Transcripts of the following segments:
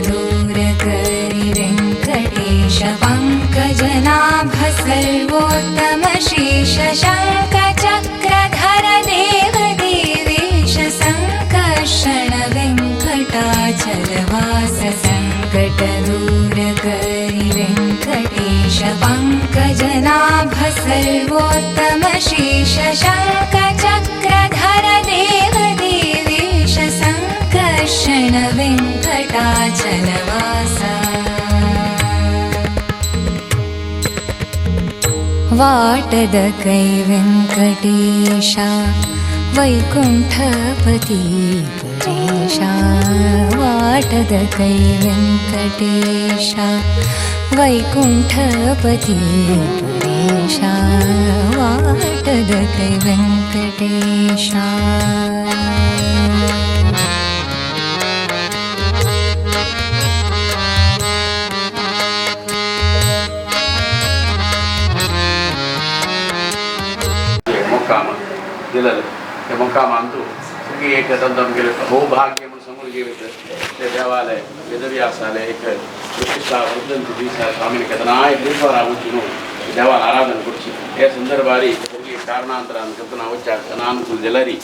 संकटदूरकरि वेङ्कटेश पङ्कजनाभ सर्वोत्तम शीश शङ्खचक्रधर देव देवेश सङ्कर्षण वेङ्कटाचलवास संकटदूरकरि वेङ्कटेश पङ्कजनाभ सर्वोत्तम शीश शङ्खचक्रधर देव देवेश सङ्कर्षण वेङ्कटाचलवास वाटद कै वेङ्कटेशा वैकुण्ठपति परेशा वाटद कै वेङ्कटेशा वैकुण्ठपति परेशा वाटद कै वेङ्कटेशा। मुक्काम दिलेले ते मुक्कामांतू सगळी एक आमगेले सौभाग्य म्हणून समोर घेत ते देवालय वेदव्यासाले एक प्रतिष्ठा वर्धंती दिसा स्वामीने केदनाय दिवसार वचून देवाल आराधन करची हे संदर्भारी सगळी कारणांतरान करतना वच्चाक अनानुकूल दिलरी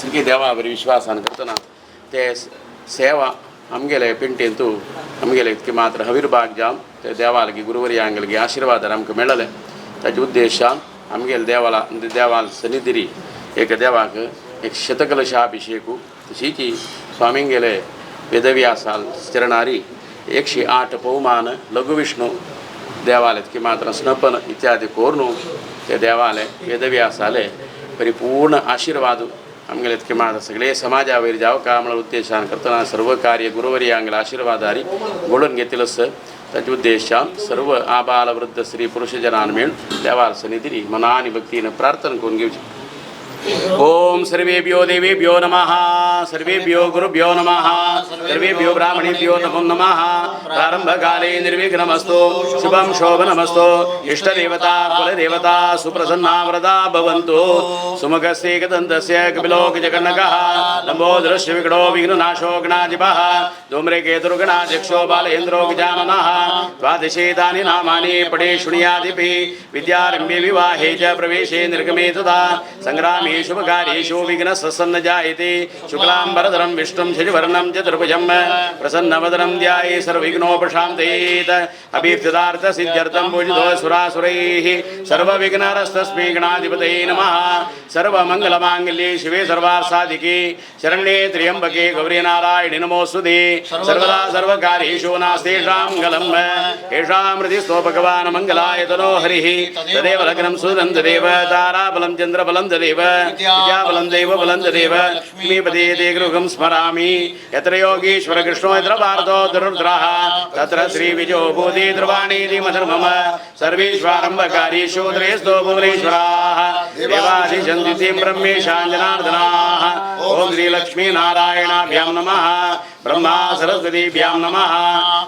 सगळी देवा बरी विश्वासान करतना ते सेवा आमगेले पिंटेंतू आमगेले इतके मात्र हविर्भाग जावन ते देवालगी गुरुवर्यांगलगी आशीर्वाद आमकां मेळले ताजे उद्देशान आमगेले देवाला देवाल सन्निधिरी एक देवाक एक शतकलशाभिषेकू तशीच स्वामींगेले वेदव्यासाल चरणारी 108 पवमान लघुविष्णू देवाले की मात्र स्नपन इत्यादी करून ते देवाले वेदव्यासाले परिपूर्ण आशीर्वाद आमगेले इतके मात्र सगळे समाजावयर जावं का म्हणून उद्देशान करतना सर्व कार्य गुरुवर्यांगेले आशीर्वादारी घडोवन घेतलें. ताच्या उद्देशान सर्व आबाल वृद्ध स्त्री पुरुष जनान मेळून देवाल सन्निधी मनानि भक्तीन प्रार्थना करून घेवची. ओम सर्वेभ्यो देवेभ्यो नमः, सर्वेभ्यो गुरुभ्यो नमः, सर्वेभ्यो ब्राह्मणेभ्यो नमो नमः। प्रारंभकाले निर्विघ्नमस्तु, शुभं शोभनमस्तु। इष्टदेवता कुलदेवता सुप्रसन्ना वरदा भवन्तु। सुमुखस्यैकदन्तस्य कपिलो गजकर्णकः लम्बोदरस्य विकटो विघ्ननाशो गणाधिपः धूम्रकेतुर्गणाध्यक्षो बालेन्द्रो गजाननः। द्वादशेतानि नामानि पठे शृणुयादिपि विद्यारम्भे विवाहे च प्रवेशे निर्गमे तथा संग्रामे शुभकार्येषु विघ्नस्सन्न जायते। शुक्लांबरधरं विष्णुं शशिवर्णं चतुर्भुजं प्रसन्नवदनं ध्याये सर्वविघ्नोपशान्तयेत्। अभीप्सितार्थसिद्ध्यर्थं पूजितो सुरासुरैः सर्वविघ्नहरस्तस्मै गणाधिपतये नमः। सर्वमङ्गलमाङ्गल्ये शिवे सर्वार्थसाधिके शरण्ये त्र्यम्बके गौरी नारायणि नमोऽस्तुते। सर्वदा सर्वकार्येषु नास्तेषां मङ्गलम् येषां हृदि भगवान् मङ्गलाय तनो हरिः। तदेव लग्नं सुदं तदेव ताराबलं चन्द्रबलं तदेव विद्याबलं दैवबलं तदेव लक्ष्मीपते ते गृहं स्मरामि। यत्र योगीश्वर कृष्णो यत्र पार्थो दुरुद्रः तत्र श्रीविजयो भूति ध्रुवाणीति मधुर्मम। सर्वेष्वारम्भकार्येषु त्रयस्थो भुवनेश्वराः देवादिशन्ति ब्रह्मेशाञ्जनार्दनाः। ओम श्रीलक्ष्मीनारायणाभ्यां नमः, ब्रह्मा सरस्वतीभ्यां नमः,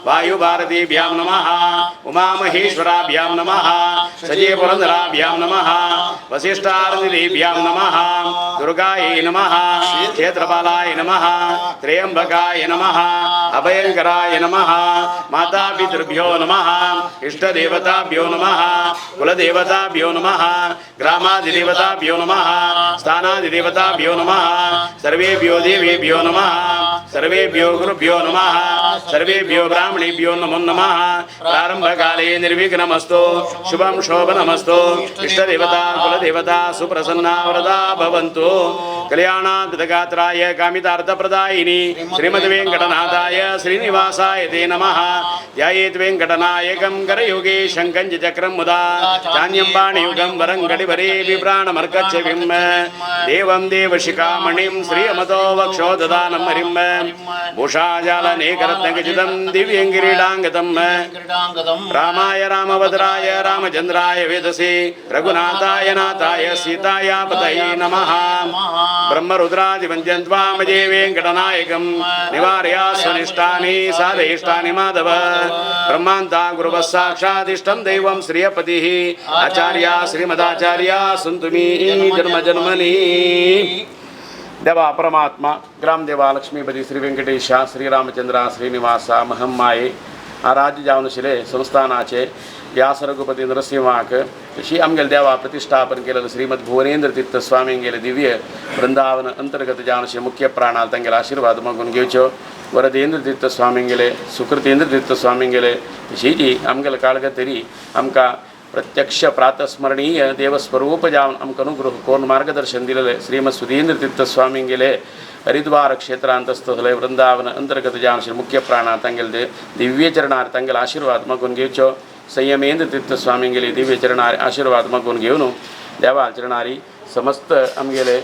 वायुभारतीभ्यां नमः, उमामहेश्वराभ्यां नमः, सजीवपुरन्दराभ्यां नमः, वसिष्ठारतिदेभ्यां नमः, दुर्गायै नमः, क्षेत्रपालाय नमः, त्र्यम्बकाय नमः, अभयंकराय नमः, मातापितृभ्यो नमः, इष्टदेवताभ्यो नमः, कुलदेवताभ्यो नमः, ग्रामादिदेवताभ्यो नमः, स्थानादिदेवताभ्यो नमः, सर्वेभ्यो देवेभ्यो नमः, सर्वेभ्यो गुरुभ्यो नमः, सर्वेभ्यो ब्राह्मणेभ्यो नमो नमः। प्रारंभकाले निर्विघ्नमस्तु, शुभं शोभनमस्तु। इष्टदेवता कुलदेवता सुप्रसन्ना वरदा भवन्तु। कल्याणाद्भुतगात्राय कामितार्थप्रदायिनि श्रीमद् वेङ्कटनाथाय श्रीनिवासाय ते नमः। ध्यायेत् वेङ्कटनायकं करयुगे शङ्खं च चक्रं मुदा चान्यं पाणियुगं वरं गडिवरे बिभ्राणमर्कच्छविं देवं देवशिखामणिं श्रियमतो वक्षो ददानं हरिं भूषाजालनेकरत्नखचितं रत्नखचितं दिव्यं किरीटाङ्गतं रामाय रामभद्राय रामचंद्राय वेदसे रघुनाथाय नाथाय सीताया पतये नमः। ब्रह्मरुद्रादिवन्द्यं त्वामजे वेङ्कटनायकं निवारया स्वनिष्ठानि साधयिष्ठानि माधव। ब्रह्मान्ता गुरुवः साक्षादिष्टं दैवं श्रियपतिः आचार्या श्रीमदाचार्या सन्तु मे जन्म जन्मनि। देवा परमात्मा ग्रामदेवा लक्ष्मीपति श्री वेंकटेश श्रीरामचंद्र श्रीनिवास महम्माये आराध्य जावन संस्थानाचे व्यास रघुपती नरसिंहाक तशी आमगेले देवा प्रतिष्ठापन केलेलं श्रीमद भुवनेंद्र तीर्थ स्वामींगेले दिव्य वृंदावन अंतर्गत जावन मुख्य प्राणाल तांगेले आशीर्वाद मागून घेवच्यो। वरदेंद्र तीर्थ स्वामींगेले सुकृतेंद्र तीर्थ स्वामींगेले तशी जी आमगेले काळगतरी आमकां प्रत्यक्ष प्रातस्मरणीय देवस्वरूप जावन आमकां अनुग्रह करून मार्गदर्शन दिलेले श्रीमद सुधींद्र तीर्थ स्वामींगेले हरिद्वार क्षेत्रांतस्थले वृंदावन अंतर्गत जावन श्री मुख्य प्राणा तांगेले दिव्य चरणार तांगेले आशीर्वाद मागून घेवच्यो। संयमेंद्र तीर्थ स्वामींगेले दिव्य चरणार आशीर्वाद मागून घेवन देवा चरणारी समस्त आमगेले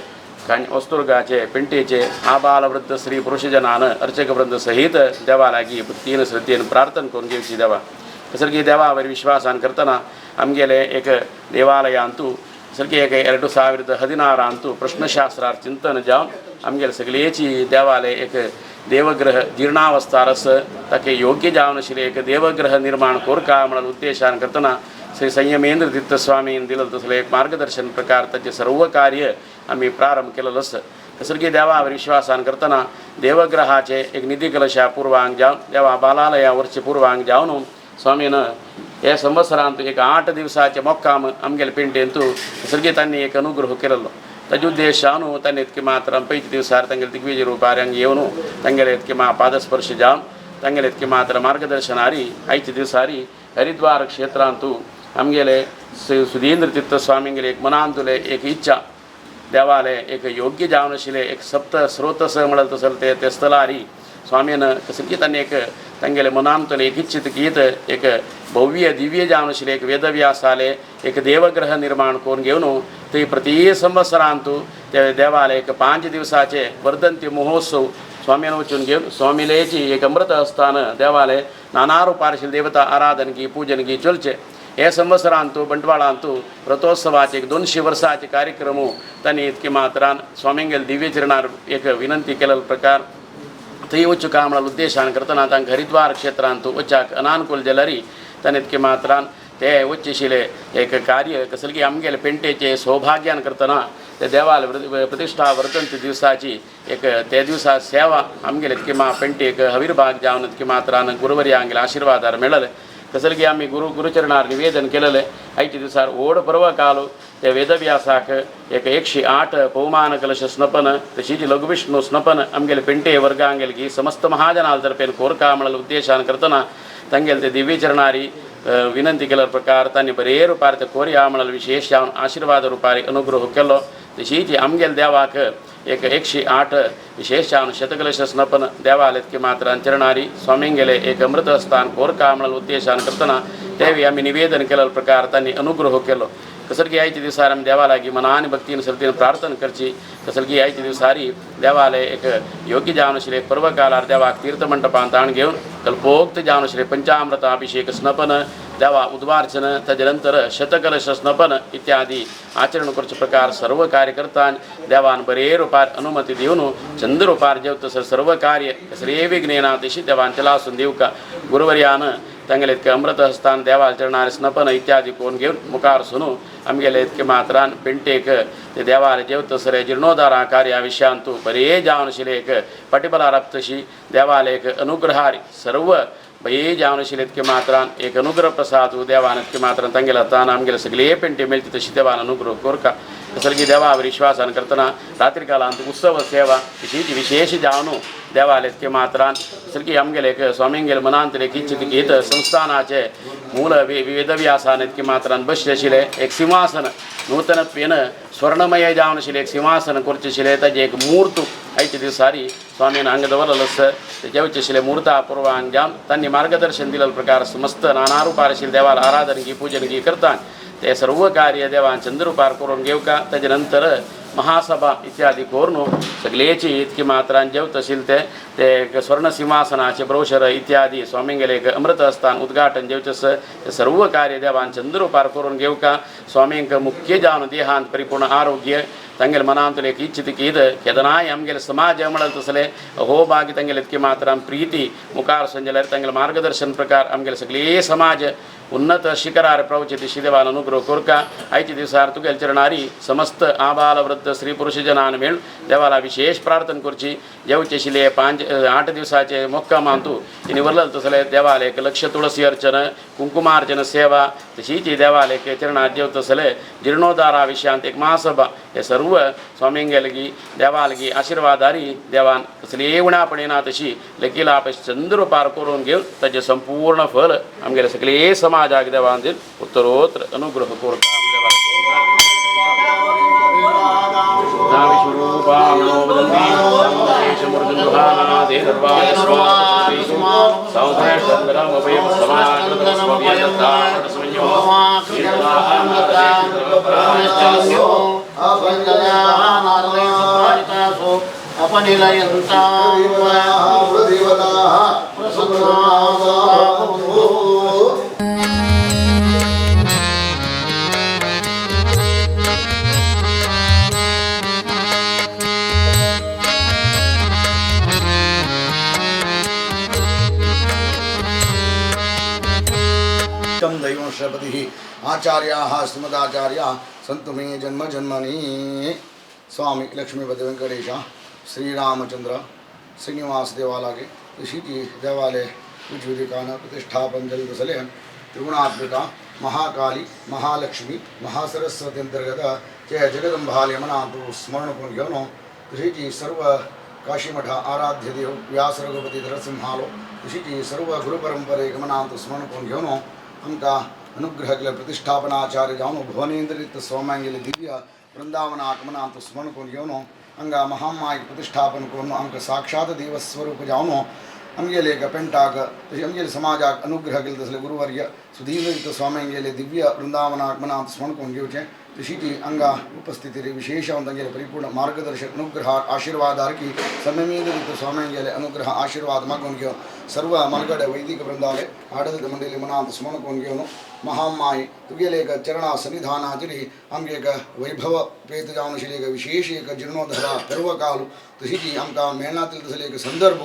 वस्तुर्गाचे पिंटेचे आबालवृद्ध श्री पुरुषजनान अर्चक वृंद सहित देवा लागी भक्तीन श्रद्धेन प्रार्थना करून घेवची देवा। तसर की देवावर विश्वासान करतना आमगेले एक देवालयांतु सरकी एक 2016 प्रश्नशास्त्रार चिंतन जावन आमगेले सगळेची देवालय एक देवग्रह जीर्णावस्था रस ताके योग्य जावन आशिल्लें एक देवग्रह निर्माण कोरका म्हणून उद्देशान करतना श्री संयमेंद्र तीर्थ स्वामीन दिलं तसलें एक मार्गदर्शन प्रकार ताचें सर्व कार्य आमी प्रारंभ केलेलो आसा। तसर की देवावर विश्वासान करतना देवग्रहाचे एक निधी कलशा पूर्वांग जावन देवा बालालया वरचे पूर्वांग जावन स्वामीन हे संवत्सरांत एक 8 दिवसाचे मोक्काम आमगेले पिंटेंतु तसर तांणी एक अनुग्रह केलेलो। ताजे उद्देश जावन तांणी इतके मात्र 25 दिवसार तांगेले दिग्विजय रूपार हांगा येवन तांगेले इतके मा पादस्पर्श जावन तांगेले इतके मात्र मार्गदर्शनारी आयच्या दिवसारी हरिद्वार क्षेत्रांतु आमगेले सुधींद्र तीर्थ स्वामींगेले एक मनांतुले एक इच्छा देवालय एक योग्य जावन आशिल्लें एक सप्त स्रोतस म्हणत तसले ते ते स्थलारी स्वामीन कसली तांणी एक तांगेले मनांतले एक इच्छित गीत एक भव्य दिव्य जावन आशिल्लें एक वेदव्यासाले एक देवग्रह निर्माण करून घेवन ते प्रति संवत्सरांतु ते देवालय एक 5 दिवसाचे वर्धंती महोत्सव स्वामीन वचून घेवन स्वामीलेची एक अमृत स्थान देवालय नाना रुपार आशिल्ले देवता आराधन की पूजन की चलचे। हे संवत्सरांतु बंटवाळांतु रथोत्सवाचे एक 200 वर्साचे कार्यक्रम तांणी इतके मात्रान स्वामींगेले दिव्य चरणार एक विनंती केलेलो प्रकार थंय वचूं काय म्हणून उद्देशान करतना तांकां हरिद्वार क्षेत्रांतु वचाक अनानुकूल जाल्यार तांणी इतके मात्रान ते वचशिले एक कार्य कसले की आमगेले पेंटेचे सौभाग्यान करतना ते देवाल प्रतिष्ठा वर्धंती दिवसाची एक ते दिवसा सेवा आमगेले इतके मा पेंटेक हविर्भाग जावन इतके मात्रान गुरुवर्या आमगेले आशीर्वादार मेळले। तसले की आमी गुरुचरणार निवेदन केलेले आयच्या दिवसार व्हड पर्व कालो ते वेदव्यासाक एक 108 पवमान कलश स्नपन तशीच लघुविष्णू स्नपन आमगेले पेंटे वर्गांगेले की समस्त महाजनाल तर्फेन कोरका म्हणून उद्देशान करतना तांगेले ते दिव्य चरणारी विनंती केल्या प्रकार तांणी बरे रुपार ते कोरया म्हणून विशेष जावन आशीर्वाद रुपारी अनुग्रह केलो। तशीच आमगेले देवाक एक 108 विशेष जावन शतकलश स्नपन देवालय इतके मात्रान चरणारी स्वामींगेले एक अमृतस्थान कोरका म्हणून उद्देशान करतना तेवी आमी निवेदन केल्या प्रकार तांणी अनुग्रह केलो। कसर की आयच्या दिवसार आमी देवा लागीं मनान भक्तीन श्रद्धेन प्रार्थना करची। कसर की आयच्या दिवसारी देवालय एक योग्य जावन आशिल्लें एक पर्वकालार देवाक तीर्थ मंडपांत हाडून घेवन कल्पोक्त जावन आशिल्लें पंचामृत अभिषेक स्नपन देवा उद्वार्चन ताजे नंतर शतकलश स्नपन इत्यादी आचरण करचे प्रकार सर्व कार्य करता देवान बरे रुपार अनुमती दिवन चंद्र रुपार जेव तसं सर्व कार्य कसले विघ्नेना तशी देवान चलासून दिवका। गुरुवर्यान तांगेले इतके अमृत हस्तान देवाल चरणार स्नपन इत्यादी कोण घेवन मुखार सुनू आमगेले इतके मात्रान पेंटेक ते देवाल जेव तसले जीर्णोद्धारा कार्या विशयांतु बरे जावन आशिल्लें एक पाटिबलार तशी देवाल एक अनुग्रहारी सर्व बये जावन आशिल्लें इतके मात्रान एक अनुग्रह प्रसाद देवान इतके मात्रान तांगेले हातान आमगेले सगळे पेंटे मेळटी तशी देवान अनुग्रह कोरका। तसले की देवावर विश्वासान करतना रात्री कालांत उत्सव सेवा तशीच विशेष जावन देवालय इतके मात्रान तसले की आमगेले एक स्वामींगेले मनांत एक इच्छित गीत संस्थानाचे मूल वेदव्यासान इतके मात्रान बसले आशिल्लें एक सिंहासन नूतनत्वेन स्वर्णमय जावन आशिल्लें एक सिंहासन करचें आशिल्लें ताजें एक मूर्त आयच्या दिवसारी स्वामीन हांगा दवरलेलो आसा जेवचें आशिल्लें मूर्ता पूर्वांग जावन तांणी मार्गदर्शन दिलेलो प्रकार समस्त नाना रुपार आशिल्ले देवाल आराधन की पूजन की करता ते सर्व कार्य देवान चंद्र रुपार करून घेवका। ताजे नंतर महासभा इत्यादी करून सगळेची इतकी मात्रान जेवत आशिल्ले ते ते स्वर्ण सिंहासनाचे ब्रोशर इत्यादी स्वामींगेले एक अमृतस्थान उद्घाटन जेवचें आसा ते सर्व कार्य देवान चंद्रुपार करून घेवका स्वामींक मुख्य जावन देहांत परिपूर्ण आरोग्य तांगेले मनांतले एक इच्छित कीद केदनाय आमगेले समाज म्हणत तसले हो भाग्य तांगेले इतकी मात्रान प्रीती मुखार संजल्यार तांगेले मार्गदर्शन प्रकार आमगेले सगळे समाज उन्नत शिखरार प्रवचे दिशी देवान अनुग्रह कोरका आयच्या दिसार तुगेले चरणारी समस्त आबाल वृद्ध स्त्री पुरुष जनान मेळ देवाला विशेष प्रार्थना करची जेवचे शिले 5-8 दिवसाचे मोक्कामांतू निवरल तसले देवाले एक लक्ष तुळसी अर्चन कुंकुमार्चन सेवा तशीच देवाले एक चरणात जेव तसले जीर्णोद्धारा विषयांत एक महासभा हे सर्व स्वामींगेलगी देवालगी आशीर्वादारी देवान कसली उणापणे ना तशी लेकीला चंद्र पार करून घेवन ताजें संपूर्ण फल आमगेले सगळे समाजाक देवान दिवन उत्तरोत्तर अनुग्रह करता. दैवं श्रीपतिः आचार्याः श्रीमदाचार्याः सन्तु मे जन्म जन्मनि. स्वामी लक्ष्मीपति वेंकटेश श्रीरामचंद्र श्रीनिवास देवालागे ऋषिजी देवालय विधिविधिकान प्रतिष्ठापन जलदसले त्रिगुणात्मिका महाकाली महालक्ष्मी महासरस्वती अंतर्गत जय जगदंबाले मनांतु स्मरण घेऊन ऋषिजी सर्व काशीमठ आराध्य देव व्यास रघुपती नरसिंहालो ऋषिजी सर्व गुरुपरंपरे गमनांतु स्मरण घेऊन आमकां अनुग्रह केले प्रतिष्ठापनाचार्य जावन भुवनेंद्र स्वाम्यांगेले दिव्य वृंदावन आगमनांतु स्मरण करून घेवन हांगा महामायक प्रतिष्ठापन करून आमकां साक्षात देवस्वरूप जावन आमगेले एक पेंटाक तशें आमगेले समाजाक अनुग्रह केले तसले गुरुवर्य सुधींद्र स्वाम्यांगेले दिव्य वृंदावन आगमनांत स्मरण करून घेवचें. तशीच हांगा उपस्थिती विशेष तांगेले परिपूर्ण मार्गदर्शक अनुग्रह आशीर्वादारकी संयमेंद्र स्वाम्यांगेले अनुग्रह आशीर्वाद मागून घेवन सर्व मलगड वैदिक वृंदाले आडलित मंडली मनांत स्मरण करून घेवन महामाय तुगेले एक चरणा सन्निधानाचरी आमगे एक वैभव पेत जावन आशिल्ले एक विशेष एक जीर्णोद्धारा पर्वकाल तशीच आमकां मेळनातील तसले एक संदर्भ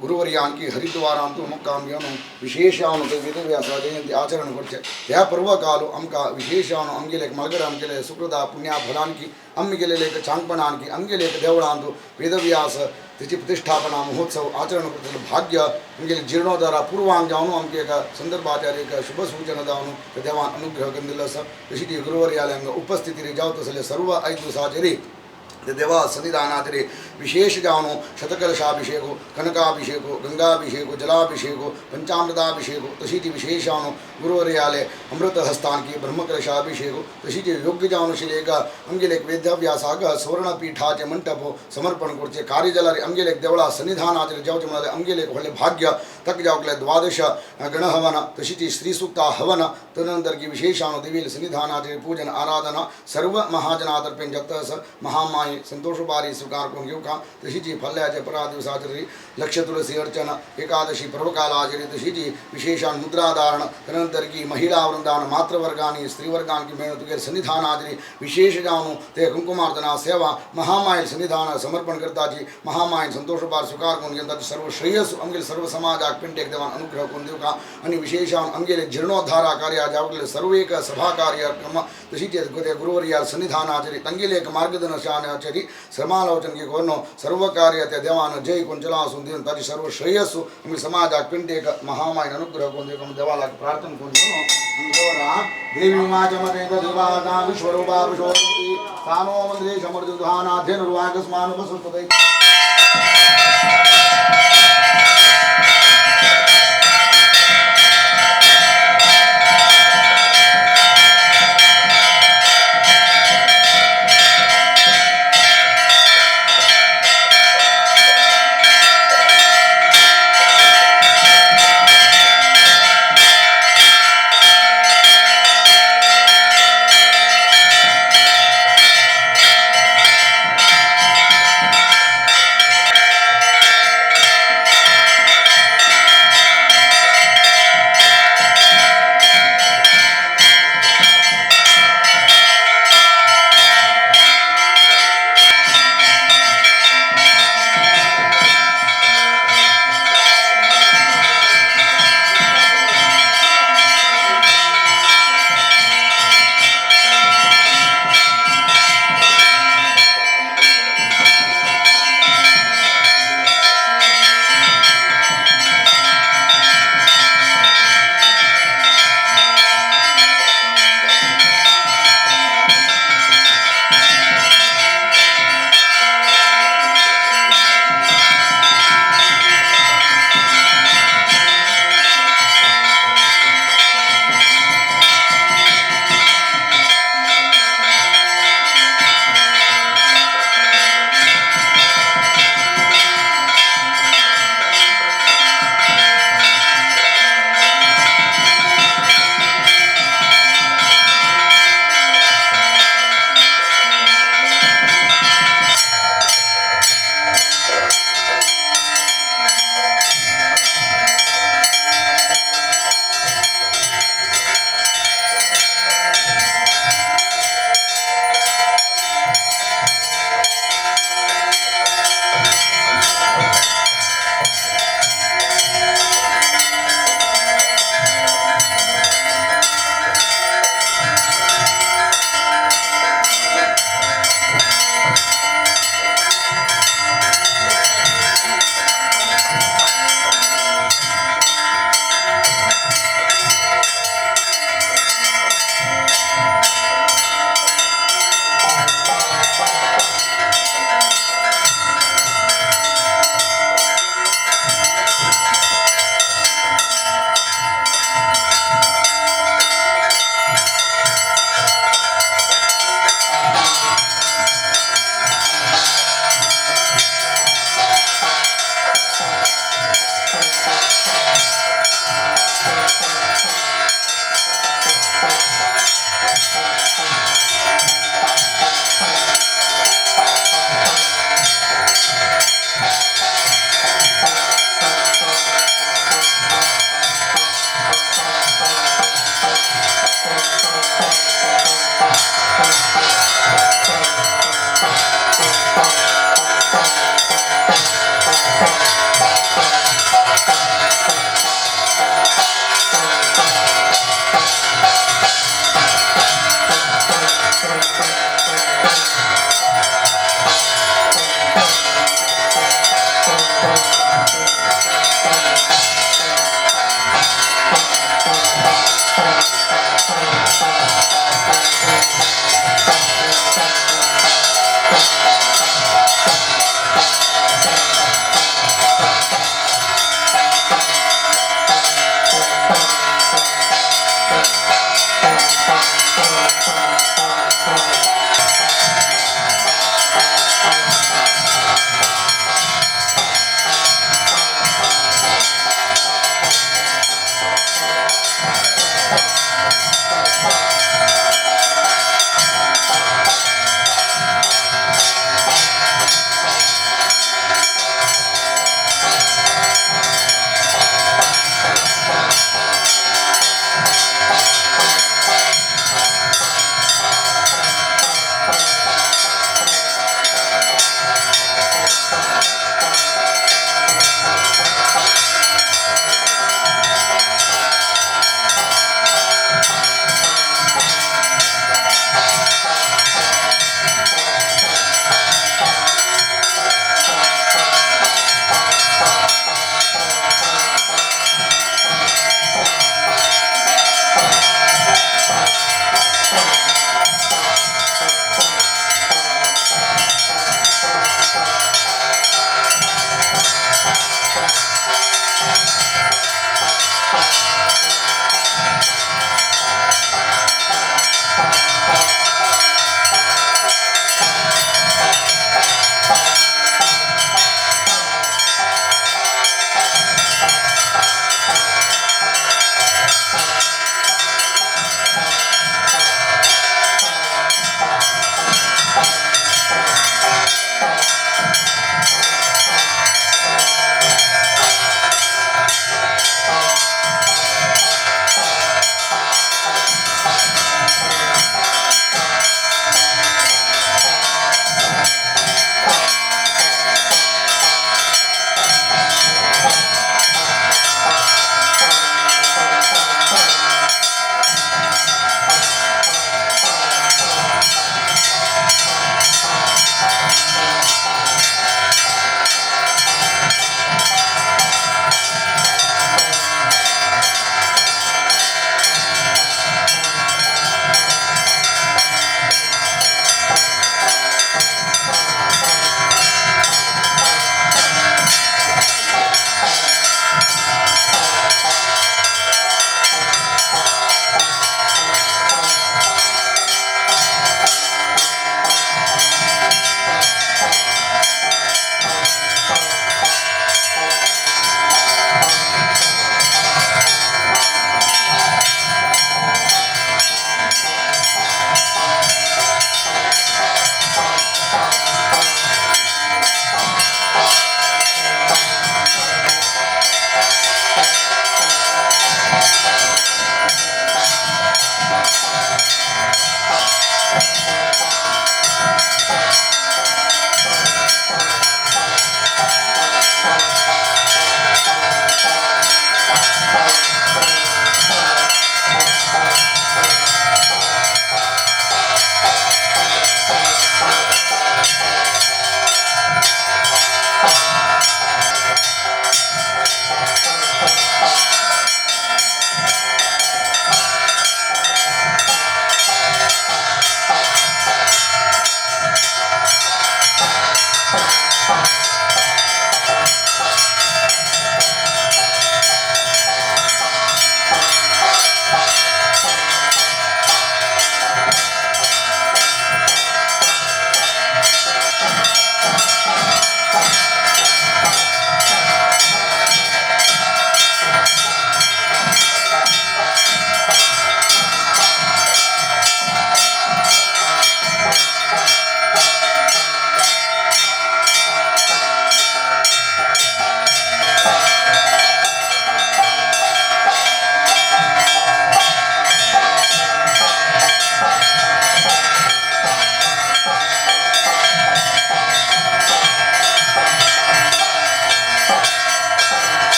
गुरुवर्यांकी हरिद्वारांतु मुक्काम घेवन विशेष जावन ते वेदव्यास जयंती आचरण करचे ह्या पर्वकाल आमकां विशेष जावन आमगेले एक मलगड आमगेले सुकृता पुण्या फलांकी आमी गेलेले एक चांगपणांकी आमगेले एक देवळांतु वेदव्यास तेची प्रतिष्ठापना महोत्सव आचरण करतले भाग्य आमगेले जीर्णोद्धारा पूर्वांग जावन आमगे एक संदर्भाचार्य एक शुभ सूचना जावन देवान अनुग्रह करून दिल्लो आसा. तशी ती गुरुवर्याले हांगा उपस्थिती जावत आसले सर्व आयज दिसाचेर देवा सन्निधानाचेर विशेष जावन शतकलशाभिषेक कनकाभिषेक गंगाभिषेक जलाभिषेक पंचामृताभिषेक तशीच विशेष जावन गुरुवर्याले अमृतहस्तांकी ब्रह्मकलशाभिषेक तशीच योग्य जावन आशिल्ले एक आमगेले एक वेदव्यासाक सुवर्णपीठाचे मंटप समर्पण करचे कार्य जाल्यार आमगेले एक देवळा सन्निधानाचेर जेवचें म्हळ्यार आमगेले एक व्हडलें भाग्य तक जावकले द्वादश गणहवन तशीच श्रीसूक्ता हवन तदनंतर की विशेष जावन देवील सन्निधानाचेर पूजन आराधना सर्व महाजनातर्पेन जत महामाय संतोषबारी स्वीकार करून घेवका. तशीच फल्ल्याचे परा दिवसाचरी लक्ष तुळसी अर्चना एकादशी पर्वकालाचरी तशीच विशेषान मुद्राधारण तदनंतर की महिला वृंदान मातृवर्गानी स्त्रीवर्गांकी मेळ तुगेर सन्निधानाचरी विशेष जावन ते कुंकुमार्चना सेवा महामाय सन्निधान समर्पण करताची महामाय संतोषबार स्वीकार करून घेवन ताची सर्व श्रेयस आमगेले सर्व समाजाक पिंटेक देवान अनुग्रह करून दिवका. आनी विशेष जावन आमगेले जीर्णोद्धारा कार्य जावकले सर्व एक सभा कार्यक्रम तशीच गुरुवर्या सन्निधानाचरी तांगेले एक मार्गदर्शनाचरी समालोचन की करून सर्व कार्य त्या देवान जय कोण चला आसून दिवन ताची सर्व श्रेयस्सु आमगे समाजाक पिंटेक महामायन अनुग्रह करून दिवका देवाला प्रार्थना करून घेवन देवी उमाचमतेन देवाना विश्वरूपा विश्ववंती सानो मंत्रे समर्जुधानाध्यनुर्वागस्मानुपसुस्तते.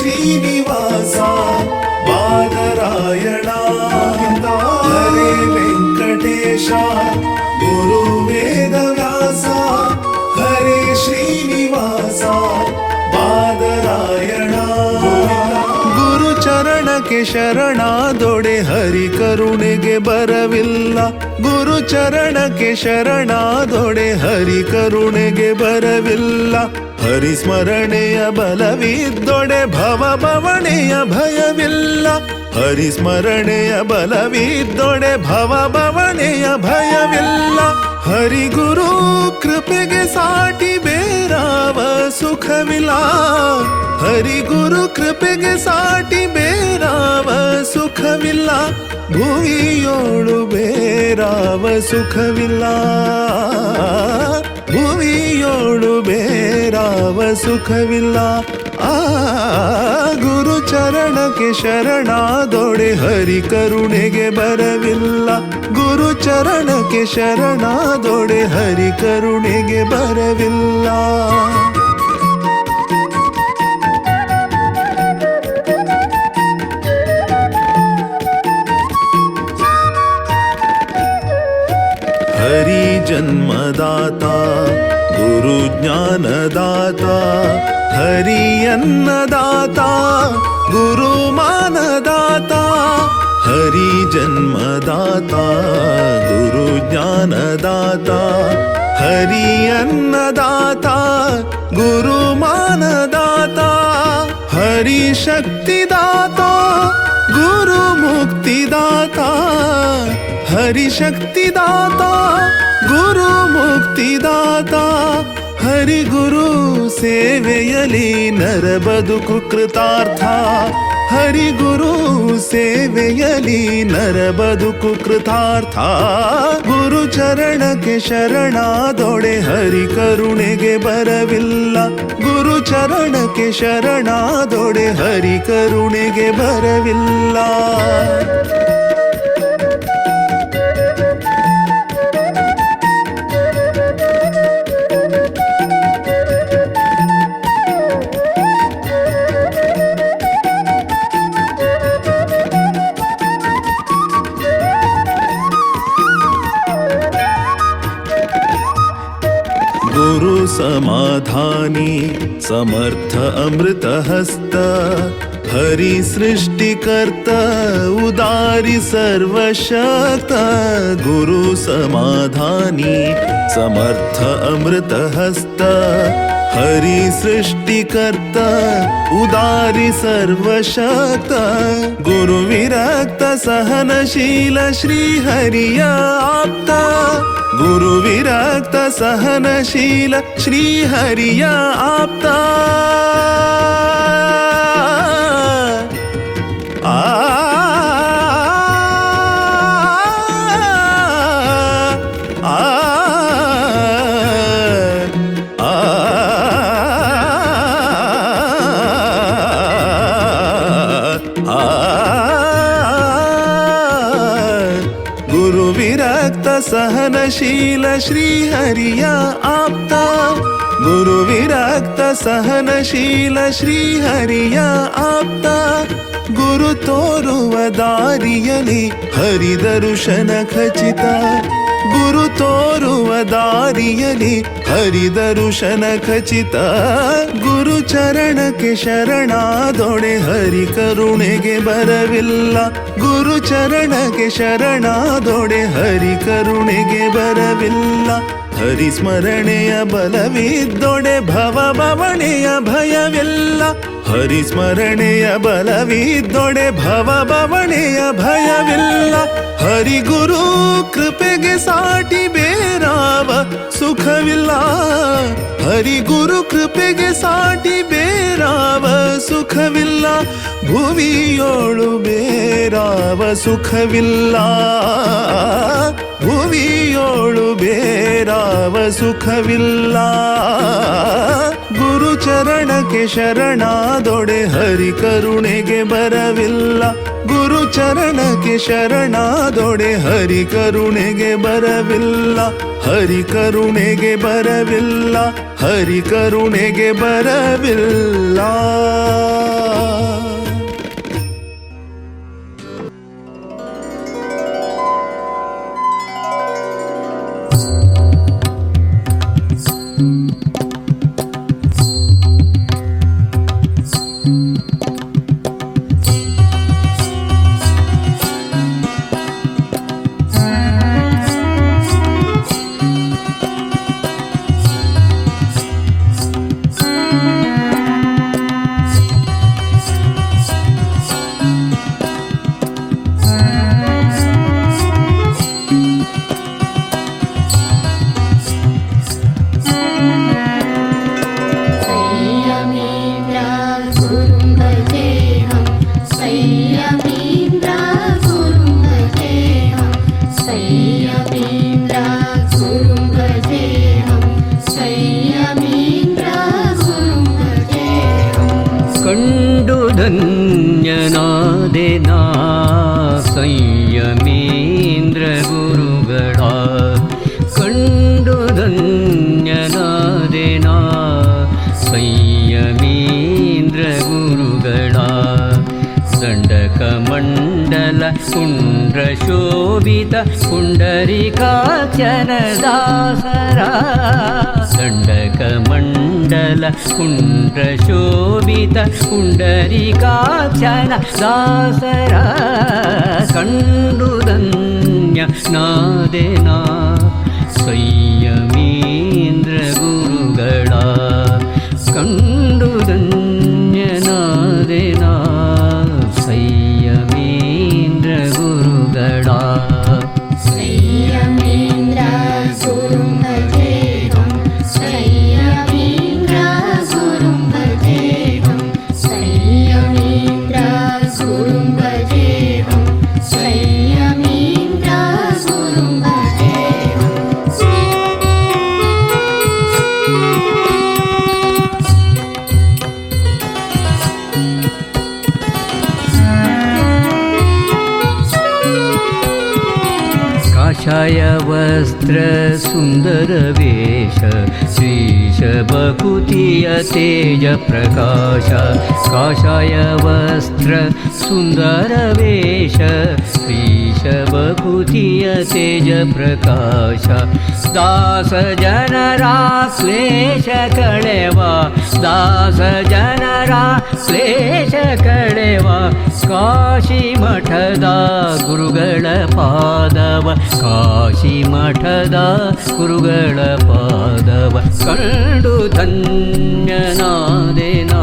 ಶ್ರೀನಿವಾಸ ಬಾದರಾಯಣ ಹರೇ ವೆಂಕಟೇಶ ಗುರು ವೇದವ್ಯಾಸ ಹರೇ ಶ್ರೀನಿವಾಸ ಬಾದರಾಯಣ. ಗುರು ಚರಣಕ್ಕೆ ಶರಣಾದೊಡೆ ಹರಿ ಕರುಣೆಗೆ ಬರವಿಲ್ಲ. ಗುರು ಚರಣಕ್ಕೆ ಶರಣಾದೊಡೆ ಹರಿ ಕರುಣೆಗೆ ಬರವಿಲ್ಲ. ಹರಿ ಸ್ಮರಣೆಯ ಬಲವಿದ್ದೊಡೆ ಭವ ಬವಣೆಯ ಭಯವಿಲ್ಲ. ಹರಿ ಸ್ಮರಣೆಯ ಬಲವಿದ್ದೊಡೆ ಭವ ಬವಣೆಯ ಭಯವಿಲ್ಲ. ಹರಿಗುರು ಕೃಪೆಗೆ ಸಾಟಿ ಬೇರಾವ ಸುಖವಿಲ್ಲ. ಹರಿಗುರು ಕೃಪೆಗೆ ಸಾಟಿ ಬೇರಾವ ಸುಖವಿಲ್ಲ. ಭುವಿಯೋಳು ಬೇರಾವ ಸುಖವಿಲ್ಲ. ಭುವಿಯೋಳು ಬೇರಾವ ಸುಖವಿಲ್ಲ. ಆ ಗುರು ಚರಣಕ್ಕೆ ಶರಣಾದೊಡೆ ಹರಿ ಕರುಣೆಗೆ ಬರವಿಲ್ಲ. ಗುರು ಚರಣಕ್ಕೆ ಶರಣಾದೊಡೆ ಹರಿ ಕರುಣೆಗೆ ಬರವಿಲ್ಲ. ಹರಿ ಜನ್ಮದಾತ ಗುರು ಜ್ಞಾನದಾತ ಹರಿ ಅನ್ನದಾತ ಗುರು ಮಾನದಾತ. ಹರಿ ಜನ್ಮದಾತ ಗುರು ಜ್ಞಾನದಾತ ಹರಿ ಅನ್ನದಾತ ಗುರು ಮಾನದಾತ. ಹರಿ ಶಕ್ತಿದಾತ ಗುರು ಮುಕ್ತಿದಾತ. ಹರಿ ಶಕ್ತಿದಾತ ಗುರು ಮುಕ್ತಿದಾತ. ಹರಿ ಗುರು ಸೇವೆಯಲಿ ನರ ಬದುಕು ಕೃತಾರ್ಥ. ಹರಿ ಗುರು ಸೇವೆಯಲಿ ನರ ಬದುಕು ಕೃತಾರ್ಥ. ಗುರು ಚರಣಕ್ಕೆ ಶರಣಾದೊಡೆ ಹರಿ ಕರುಣೆಗೆ ಬರವಿಲ್ಲ. ಗುರು ಚರಣಕ್ಕೆ ಶರಣಾದೊಡೆ ಹರಿ ಕರುಣೆಗೆ ಬರವಿಲ್ಲ. ಗುರು ಸಮಾಧಾನಿ ಸಮರ್ಥ ಅಮೃತಹಸ್ತ ಹರಿ ಸೃಷ್ಟಿಕರ್ತ ಉದಾರಿ ಸರ್ವಶಕ್ತ. ಗುರು ಸಮಾಧಾನಿ ಸಮರ್ಥ ಅಮೃತಹಸ್ತ ಹರಿ ಸೃಷ್ಟಿಕರ್ತ ಉದಾರಿ ಸರ್ವಶಕ್ತ. ಗುರು ವಿರಕ್ತ ಸಹನಶೀಲ ಶ್ರೀ ಹರಿಯ ಆಪ್ತ. ಗುರು ವಿರಕ್ತ ಸಹನಶೀಲ ಶ್ರೀ ಹರಿಯ ಆಪ್ತ. ಆ ಆ ಆ ಆ ಗುರು ವಿರಕ್ತ ಸಹನಶೀಲ ಶ್ರೀ ಹರಿಯ ಆಪ್ತ. ಗುರು ವಿರಕ್ತ ಸಹನಶೀಲ ಶ್ರೀ ಹರಿಯ ಆಪ್ತ. ಗುರು ತೋರುವ ದಾರಿಯಲಿ ಹರಿ ದರುಶನ ಖಚಿತ. ಗುರು ತೋರುವ ದಾರಿಯಲಿ ಹರಿ ದರುಶನ ಖಚಿತ. ಗುರು ಚರಣಕ್ಕೆ ಶರಣಾದೊಡೆ ಹರಿ ಕರುಣೆಗೆ ಬರವಿಲ್ಲ. ಗುರು ಚರಣಕ್ಕೆ ಶರಣಾದೊಡೆ ಹರಿ ಕರುಣೆಗೆ ಬರವಿಲ್ಲ. ಹರಿ ಸ್ಮರಣೆಯ ಬಲವಿದ್ದೊಡೆ ಭವ ಬವಣೆಯ ಭಯವಿಲ್ಲ. ಹರಿ ಸ್ಮರಣೆಯ ಬಲವಿದ್ದೊಡೆ ಭವ ಬವಣೆಯ ಭಯವಿಲ್ಲ. ಹರಿ ಗುರು ಕೃಪೆಗೆ ಸಾಟಿ ಬೇರಾವ ಸುಖವಿಲ್ಲ. ಹರಿ ಗುರು ಕೃಪೆಗೆ ಸಾಟಿ ಬೇರಾವ ಸುಖವಿಲ್ಲ. ಭುವಿಯೋಳು ಬೇರಾವ ಸುಖವಿಲ್ಲ. ಭುವಿಯೋಳು ಬೇರಾವ ಸುಖವಿಲ್ಲ. ಗುರು ಚರಣಕ್ಕೆ ಶರಣಾದೊಡೆ ಹರಿ ಕರುಣೆಗೆ ಬರವಿಲ್ಲ. ಗುರು ಚರಣಕ್ಕೆ ಶರಣಾದೊಡೆ ಹರಿ ಕರುಣೆಗೆ ಬರವಿಲ್ಲ. ಹರಿ ಕರುಣೆಗೆ ಬರವಿಲ್ಲ, ಹರಿ ಕರುಣೆಗೆ ಬರವಿಲ್ಲ. ಧನ್ಯನಾದೆನಾ ಸಂಯಮೀಂದ್ರ ಗುರುಗಳ, ಕಂಡು ಧನ್ಯನಾದೆನಾ ಸಂಯಮೀಂದ್ರ ಗುರುಗಳ. ದಂಡಕ ಮಂಡಲ ಕುಂಡ್ರ ಶೋಭಿತ ಪುಂಡರೀಕಾಕ್ಷನ ದಾಸರ, ದಂಡಕ ಮಂಡಲ ಕುಂಡ್ರ ಶೋಭಿತ ಪುಂಡರೀಕಾಕ್ಷನ ದಾಸರ, ಕಂಡು ಧನ್ಯ ನಾದೆನಾ ಸಂಯಮೀಂದ್ರ ಗುರುಗಳ, ಕಂಡು ಧನ್ಯನಾದೆನಾ ಸಂಯಮೀಂದ್ರ ಗುರುಗಳ. ಸಂಯಮೀಂದ್ರ ಗುರುಂ ಭಜೇಹಂ, ಸಂಯಮೀಂದ್ರ ಗುರುಂ ಭಜೇಹಂ, ಸಂಯಮೀಂದ್ರ ಗುರುಂ ಭಜೇಹಂ, ಸಂಯಮೀಂದ್ರ ಗುರುಂ ಭಜೇಹಂ. ಕಾಷಾಯ ವಸ್ತ್ರ ಸುಂದರ ವೇಷ, ಶ್ರೀಶ ಬಕುತಿಯ ತೇಜ ಪ್ರಕಾಶ. ಕಾಷಾಯ ವಸ್ತ್ರ ಸುಂದರ ವೇಷ, ಶ್ರೀಶ ಬಕುತಿಯ ತೇಜ ಪ್ರಕಾಶ. ದಾಸ ಜನರ ಕ್ಲೇಶ ಕಳೆವ, ದಾಸ ಜನರ ಕ್ಲೇಶ ಕಳೆವ, ಕಾಶಿ ಮಠದ ಗುರುಗಳ ಪಾದವ, ಕಾಶಿ ಮಠದ ಗುರುಗಳ ಪಾದವ, ಕಂಡು ಧನ್ಯನಾದೆನಾ